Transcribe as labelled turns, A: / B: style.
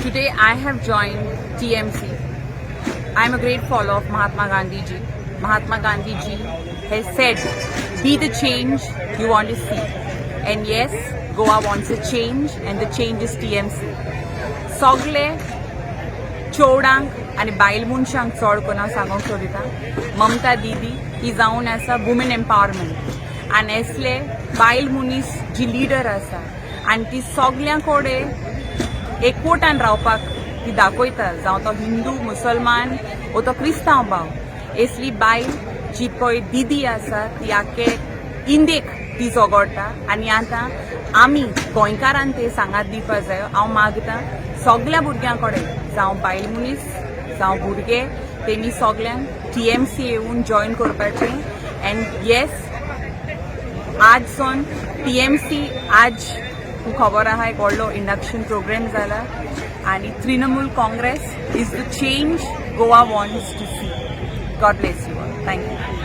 A: Today I have joined TMC. I am a great follower of Mahatma Gandhi ji. Mahatma Gandhi ji has said, "Be the change you want to see." And yes, Goa wants a change, and the change is TMC. सगळे चेडवांक आनी बायल मनशांक चड करून हांव सांगूंक सोदिता, ममता दिदी ही जावन आसा वुमेन एम्पावरमेंट आनी असले बायल मनीस जी लिडर आसा आनी ती सगल्यां कडेन एकवटान रावपाक ती दाखयता, जावं तो हिंदू, मुसलमान वो तो क्रिस्तांव भाव. असली बायल जी पळय दिदी आसा, ती आख्खे इंडियेक ती झगडटा आनी आतां आमी गोंयकारान ते सांगात दिवपा जाय. हांव मागता सगल्या भुरग्यां कडेन, जावं बायल मनीस जावं भुरगे, तेमी सगल्यांक टीएमसी येवन जॉयन करपाचें. अँड येस, आज सावन टीएमसी, आज खबर आहा, एक व्हडलो इंडक्शन प्रोग्राम जाला आनी Trinamool Congress is the change Goa wants to see. God bless you all. Thank you.